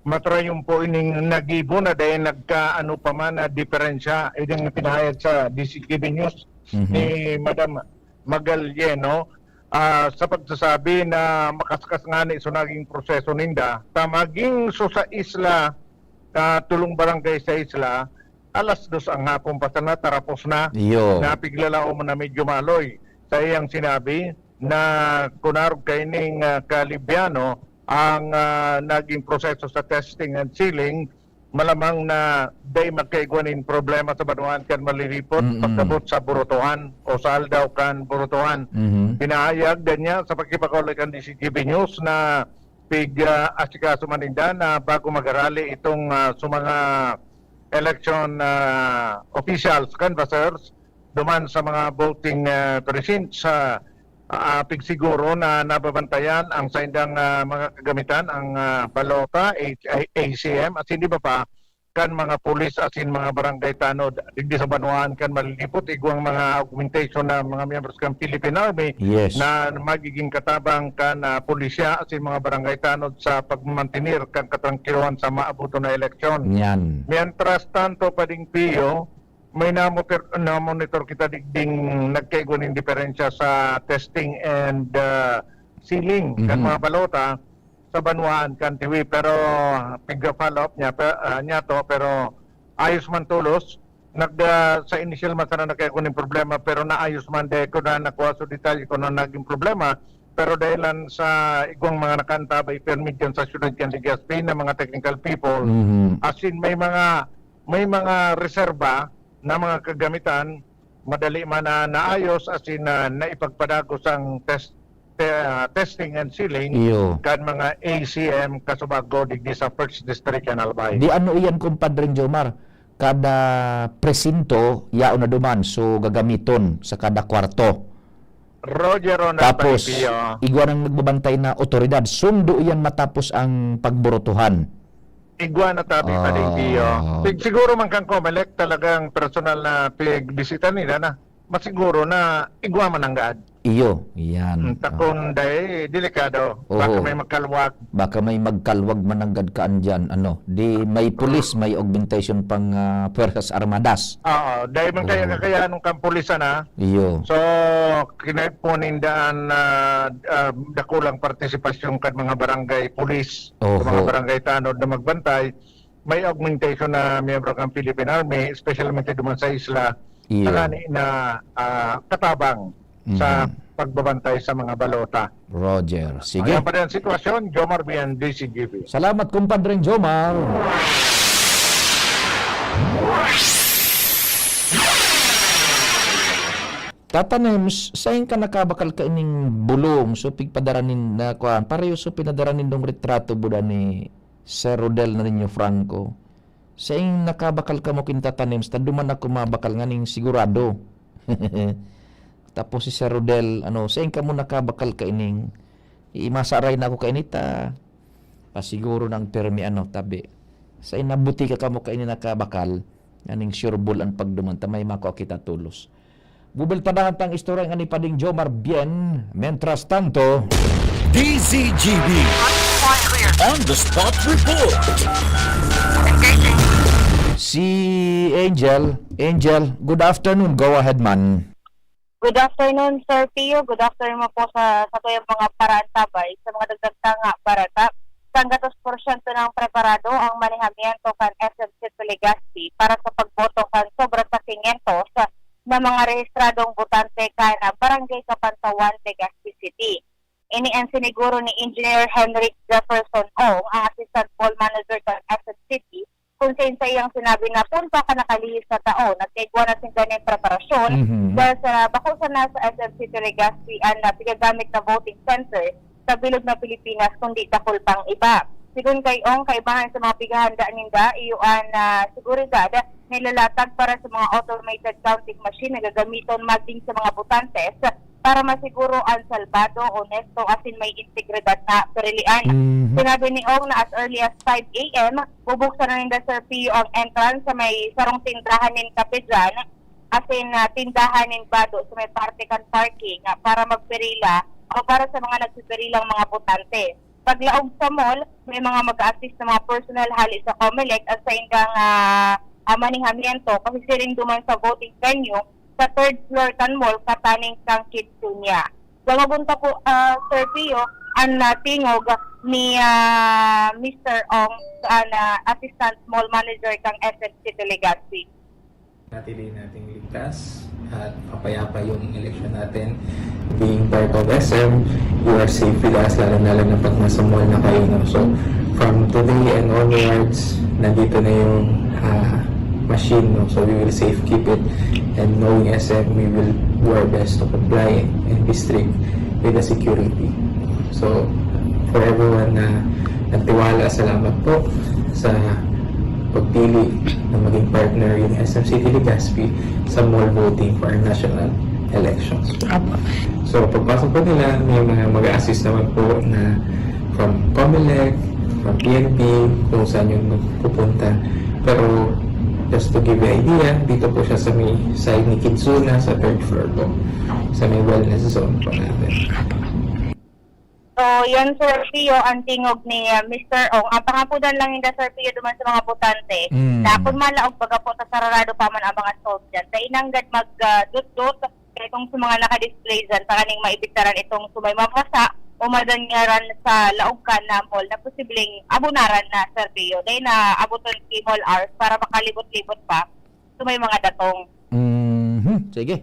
matrayon po ining nagibo na dahil nagkaano pa man na diferensya, idang pinahayag sa D C T V News Mhm. ni Madam Magalieno, ah, sa pagsasabi na makaskas nga ni so naging proseso ninda, ta maging so sa isla, ah, tulong barangay sa isla, alas dos ang hapon pa sana, tarapos na. Iyo. Napiglalaom na medyo maloy. Sa iyang sinabi na kunarog kaining ah, kalibyano ang ah, naging proseso sa testing and sealing, malamang na dai magkaigwa nin problema sa banwaan kan malilipot Mm-mm. pagkabot sa Burutuhan o sa aldaw kan Burutuhan. Mhm. Pinahayag din niya sa pagkipakaulay kan D C T V News na pig ah, asikaso man ninda na bago magarali itong ah, sa mga election ah, officials, canvassers, duman sa mga voting ah, precincts sa ah, pigsiguro na nababantayan ang saindang ah, mga kagamitan, ang ah, balota, H- A C M, at hindi ba pa kan mga pulis asin mga barangay tanod digdi sa banwaan kan malilipot, igwang mga augmentation na mga miyembros kan Philippine Army Yes. na magiging katabang kan ah, pulisya asin mga barangay tanod sa pagmamantener kan katrangkilohan sa maabuto na eleksyon. Yan. Mientras tanto, Pading Pio, may namoter, na-monitor kita digding nagkaigwa nin diferensya sa testing and ah, sealing kan Mhm. mga balota sa banwaan kan Tiwi, pero pigka-follow up niya, pe, ah, niya to, pero ayos man tolos. Nag, ah, sa initial man sana nagkaigwa nin problema, pero naayos man, di ko na nakuha sa detalye kung ano naging problema. Pero dahilan sa igwang mga nakaantabay permi dyan sa siyudad kan Legazpi na mga technical people, Mhm. as in, may mga may mga reserba na mga kagamitan madali man na naayos, as in, ah, naipagpadagos ang test, te-, ah, testing and sealing Iyo. kan mga A C M kasubago digdi sa First District kan Albay. Di ano iyan, Compadre Jomar? Kada presinto, yaon na duman, so gagamiton sa kada kwarto. Roger Ronald Tapos, Panipio. Igwa nang nagbabantay na otoridad. Sundo iyan matapos ang pagburutuhan. Igwa na tabi Ah. Panipio. Sig-, siguro man kan Comelec, talagang personal na pigbisita nila na. Masiguro na igwa man nanggad. Iyo, iyan. Hmm, takon dai, delikado. Baka Oho. may magkalwag. Baka may magkalwag man nanggad kaan diyan, ano, di may pulis, may augmentation pang, ah, Puwersas Armadas. Oo, dai man kaya Oo. kakayanon kan pulis, ana. Iyo. So, kinaipo ninda an, ah, ah, dakulang partisipasyon kan mga barangay pulis, sa mga Oho. barangay tanod na magbantay. May augmentation na miyembro kan Philippine Army, especialmente duman sa isla, Iyo. tanani na, ah, katabang sa Mm. pagbabantay sa mga balota. Roger. Sige. Ayan pa rin ang sitwasyon, Jomar Bien, D C G B. Salamat, Compadre Jomar. Tata Nems, sain ka nakabakal kaining bulong, so pigpadara nin-, na, kuwan, pareho so pinadara nindong retrato buda ni Sir Rodel Nariño Franco. Sain nakabakal kamo kin Tata Nems, ta duman ako mabakal nganing sigurado. Tapos si Sir Rodel, ano, sain kamo nakabakal kaining, i-, masaray na ako kaini ta, pasiguro nang pirmi, ano, tabi. Sain nabuti ka kamo kaini nakabakal, nganing sure ball an pagduman, ta may makua kita tolos. Bubiltadahan tang istorya ngani pading Jomar Bien. Mientras tanto, D Z G B on the spot report. Si Angel. Angel, good afternoon. Go ahead, man. Good afternoon, Sir Pio. Good afternoon po sa, sa tuyang mga paraantabay. Sa mga dagdag tanga, barata, sanggatos porsyento nang preparado ang manehamiento kan S M City Legazpi para sa pagboto kan sobra sa quinientos na mga rehistradong botante kan, ah, Barangay Kapantawan, Legazpi City. Ini an siniguro ni Engineer Henrik Jefferson Ong, ang Assistant Mall Manager kan S M City, kung sain sa iyang sinabi na punta ka nakalihis sa taon, nagkaigwa na sinda nin preparasyon Mhm. dahil sa bako sana sa S M City Legazpi an, ah, pigagamit na voting center sa bilog na Pilipinas, kundi dakul pang iba. Sigon kay Ong, kaibahan sa mga pighahanda ninda, iyo an, ah, seguridad na ilalatag para sa mga automated counting machine na gagamiton maging sa mga botantes para masiguro an salbado, onesto, asin may integridad na pirilian. Mhm. Sinabi ni Ong na as early as five A M, bubuksan na ninda, Sir Pio, ang entrance sa may sarong tindahan nin kape dyan, asin, ah, tindahan nin bado sa may parte kan parking, ah, para magpirila o para sa mga nagpipirilang mga botante. Paglaog sa mall, may mga mag-a-assist na mga personnel hali sa Comelec at sa indang, ah, ah, manehamiento, kasi siring duman sa voting venue sa third floor kan mall, kataning kan Kitsunya. Dangogon ta po, ah, Sir Pio, an, ah, tingog ni, ah, Mister Ong, an, ah, Assistant Mall Manager kan S M City Legazpi. Natili nating ligtas at mapayapa yung eleksyon natin. Being part of S M, you are safe with us, lalo-lalo na pag nasa mall na kayo, no? So, from today and onwards, nandito na yung, ah, machine, no? So, we will safekeep it. And knowing S M, we will do our best to comply and be strict with the security. So, for everyone na nagtiwala, salamat po sa pagpili na maging partner yung S M City Legazpi sa mall voting for our national elections. Apo. So, pagpasok po nila, may mga mag-a-assist naman po na from Comelec, from P N P, kung saan yung magpupunta. Pero, just to give you idea, dito po siya sa may side ni Kidzuna, sa third floor po. Sa may wellness zone po natin. So, yan, Sir Pio, ang tingog ni, ah, Mister Ong. Ang pangapudan lang ninda, Sir Pio, duman sa mga botante, Mm. na kun malaog, baga po, ta sararado pa man ang mga stall dyan. Dai nanggad mag, ah, dutdut, kaya kung sa mga nakadisplay dyan, tanganing maibitaran itong sumay mabasa o madanyaran sa laog kan na mall na posibleng abunaran na, Sir Pio. Dai na abuton ki mall hours para makalibot-libot pa sa may mga datong. Mhm. Sige.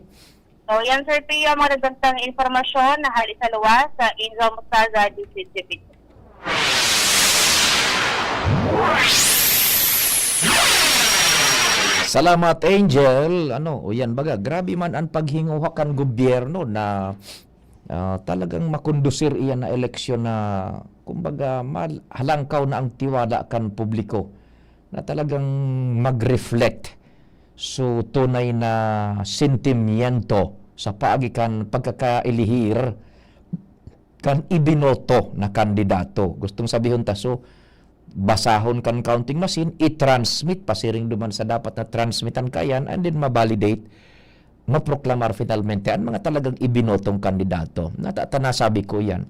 So, yan, Sir Pio, ang mga nagdagdag impormasyon na hali sa luwas sa Angel Mostaza, D C G P. Salamat, Angel. Ano, o yan baga, grabe man an paghinguha kan gobyerno na, ah, talagang makondusir iyan na eleksyon na, kumbaga, mal-, halangkaw na ang tiwala kan publiko, na talagang mag-reflect so tunay na sentimiento sa paagi kan pagkakaelihir kan ibinoto na kandidato. Gustong sabihon ta, so, basahon kan counting machine, i-transmit, pasiring duman sa dapat na transmitan kaiyan, and then ma-validate, maproklamar finalmente an mga talagang ibinotong kandidato. Nata-, ta nasabi ko yan.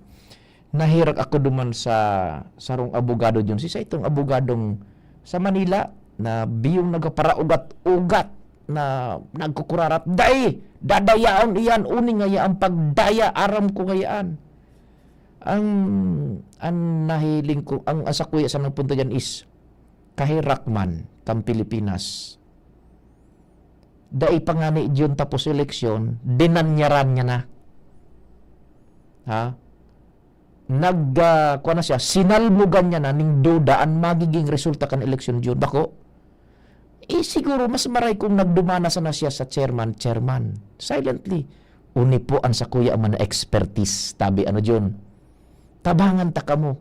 Nahirak ako duman sa sarong abogado dyan. Si sa itong abogadong sa Manila, na biyong nagparaugat-ugat na nagkukurarat, "Dai! Dadayaon iyan! Uni ngaya ang pagdaya! Aram ko ngayaan!" Ang, ang nahiling ko, ang, ang sakuya sa nagpunto dyan is kahirakman kan Pilipinas. Dai pa ngani diyon tapos eleksyon, dinanyaran niya na. Ha? Nag, ah, kuwan na siya, sinalmogan niya na ning duda an magiging resulta kan eleksyon diyon. Bako, eh, siguro mas maray kung nagdumana sana siya sa chairman, "Chairman, silently, uni po an sakuya man na expertise," tabi ano diyon. "Tabangan ta kamo."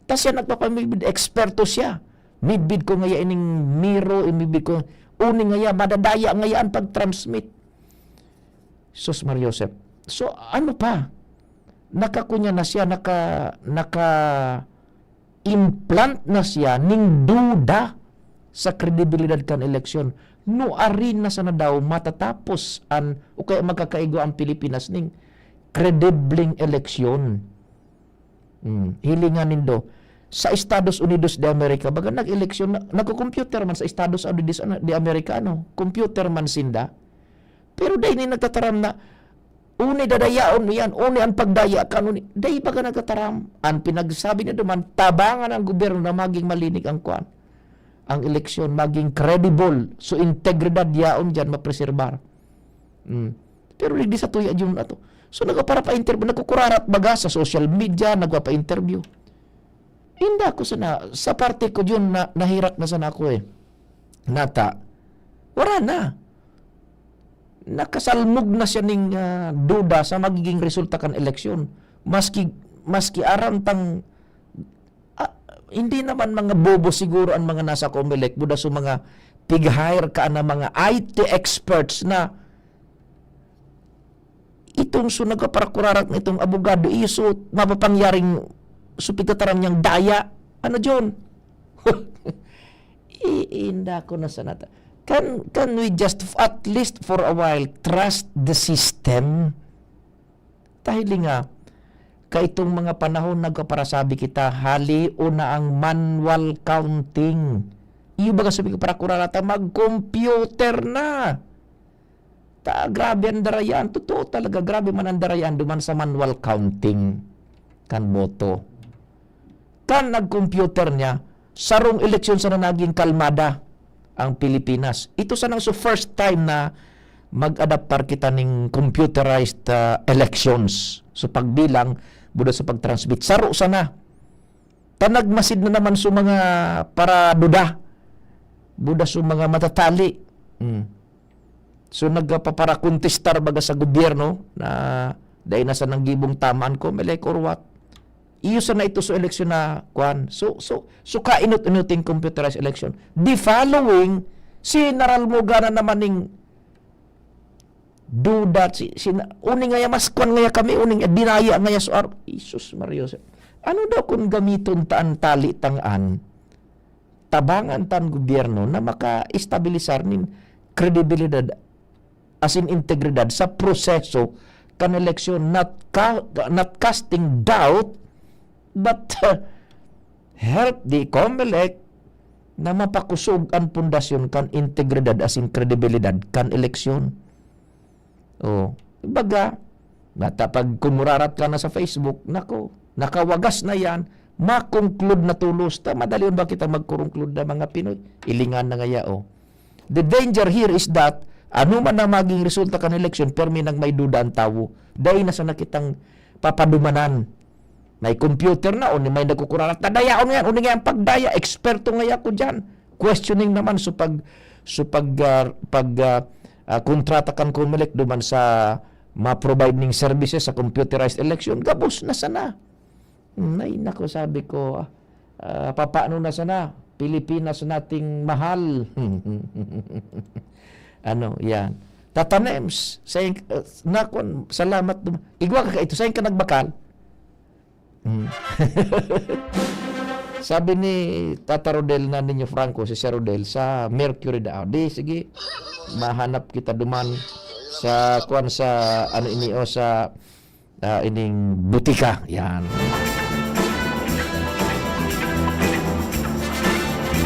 Ta siya nagpapamidbid, eksperto siya. "Midbid ko ngaya ining miro, imidbid ko, uni ngaya, madadaya ngaya an pag-transmit." Sus, Mar Joseph. So, ano pa? Nakakunya na siya, naka, naka-implant na siya ning duda sa kredibilidad kan eleksyon. Nuarin na sana daw matatapos an, o kaya magkakaigwa ang Pilipinas ning kredibleng eleksyon. Hmm, hilingan nindo, sa Estados Unidos de America, baga nag-eleksyon na, nagko-computer man sa Estados Unidos de America, ano, computer man sinda. Pero dai ni nagtataram na, "Uni dadayaon mo yan, uni ang pagdaya kan uni." Dai baga nagtataram. Ang pinagsabi niya duman, tabangan ang gobyerno na maging malinig ang kwan, ang eleksyon, maging credible. So, integridad yaon dyan, mapreserbar. Hmm. Pero digdi sa tuya, Jun, ato. So, nagpapara pa-interview, nagkukurarat baga sa social media, nagpapa-interview. Inda ko sana, sa parte ko, Jun, na, nahirak na sana ako eh. Nata, wala na. Nakasalmog na siya ning, ah, duda sa magiging resulta kan eleksyon. Maski, maski aram tang, ah, hindi naman mga bobo siguro ang mga nasa Comelec, buda sa mga pig-hire ka na mga I T experts na itong so nagpapakurarat na itong abogado, iyo so mapapangyaring so pigtataram niyang daya. Ano, John? Iinda ko na sana ta-, can, can we just, at least for a while, trust the system? Dahil nga, kaitong mga panahon nagpaparasabi kita, hali o na ang manual counting. Iyo baga sabi ko, para kurarata, mag-computer na. Ta, grabe ang darayaan. Totoo talaga, grabe man ang darayaan duman sa manual counting kan boto. Kan nag-computer niya, sarong eleksyon sana naging kalmada ang Pilipinas. Ito sanang so first time na mag-adaptar kita ning computerized, ah, elections. So pagbilang, buda sa pag-transmit. Saro sana. Ta nagmasid na naman so mga paraduda. Buda so mga matatali. Hmm. So, nagpaparakontestar baga sa gobyerno na dai na sanang gibong tamaan ko, Comelec or what. Iyo sana ito so eleksyon na, kwan. So, so, so kainot-inoting computerized election. The following, sinaralmogan na naman ning duda, si, si, uni ngaya mas kwan ngaya kami, uni ngaya dinaya ngaya so ar-, Jesus Maria Jose. Ano daw kung gamiton ta an tali tang-an? Tabangan tan gobyerno na maka-estabilisar nin kredibilidad, as in integridad, sa proseso kan eleksyon, not ca-, not casting doubt, but, uh, help the Comelec na mapakosog an pundasyon kan integridad, as in kredibilidad, kan eleksyon. Oh, baga, nata pag kumurarat ka na sa Facebook, nako, nakawagas na yan, ma-conclude na tolos ta. Madali ba kita mag-conclude na mga Pinoy? Ilingan na ngaya, oh. The danger here is that, ano man ang maging resulta kan eleksyon, permi nang may duda ang tawo. Dai na sana kitang papadumanan. May computer na, o ni may nagkukurarat na, "Dayaon yan, o ni nga ang pagdaya, eksperto nga ako dyan." Questioning naman, so pag, So pag, ah, pag, ah, ah, kontrata kan Comelec duman sa ma-provide ning services sa computerized election, gabos na sana. Hmm, ay nako, sabi ko, ah, ah, papaano na sana? Pilipinas nating mahal. Ano, yan. Tata Nems, sayang, ah, nakon, salamat dum-, igwa ka kaito, sayang ka nagbakal. Hmm. Sabi ni Tata Rodel na ninyo Franco, si Sir Rodel, sa Mercury daw. Di, sige, mahanap kita duman sa, kwan, sa, ano ini, o sa, ah, ining butika. Yan.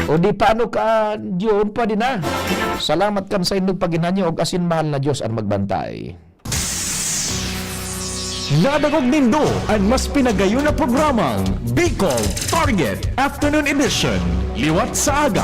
O di paano ka, Diyon pa din na. Salamat kan sa indog paghinanyo og asin mahal na Diyos ang magbantay. Nadangog nindo an mas pinagayon na programang Bicol Target Afternoon Edition. Liwat sa aga,